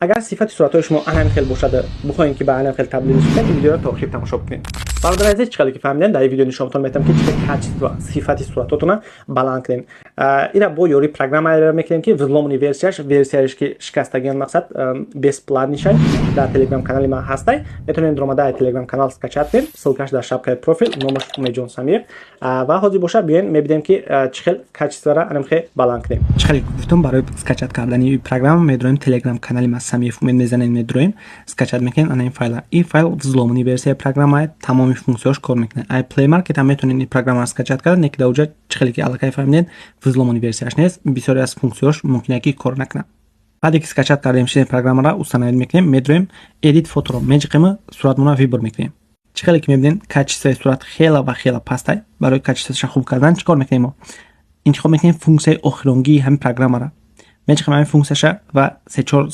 Агар сифати суратҳои шумо анам хел бошад, бихоҳем, ки ба анам хел табдил шавад, ин видеоро то охир тамошо кунед. Бародари азиз, чӣ хеле ки фаҳмидем, дар ин видео нишонтон метавам, ки чӣ хел качество, сифати суратотона баланд кунем. Ира бо ёрии программаеро мекунем, ки взломанный версияш, версияш ки шикастагиан, мақсад, бесплатный шай, дар Телеграм канали ман ҳастай. Метавонед омада Телеграм канал скачать кунед, ссылка ш дар шапкаи профил, номаш Умедҷон Самиев. Ва ҳозир боша, биёен, мебинем, ки чӣ хел качество ро анамхе баланд кунем. Чӣ хеле гуфтум, барои скачать кардани программа медроем Телеграм канали ма, Самиев Умед мезанем, медроем, скачать мекунем ана ин файла. Ин файл взломанный версияи программае, тамоми функсияҳош кор мекунад. Ай Play Market ҳам метавонед ин программаро скачать кард, не ки дар уҷа, чӣ хеле ки аллакай фаҳмидед, взломанный версияш нест, бисёре аз функсияҳош мумкин ки кор накунад. Баъде ки скачать кардем, шидем, программаро установить мекунем, медроем, edit фото ро меҷиқем, суратмонро выбор мекунем. Чӣ хеле ки мебинед, качество и сурат хела ва хела пастай. Барои качество ша хуб кардан чӣ кор мекунем? Мо интихоб мекунем функсияи охиронгии ҳамин программаро, меҷиқем ҳамин функсияша ва се чор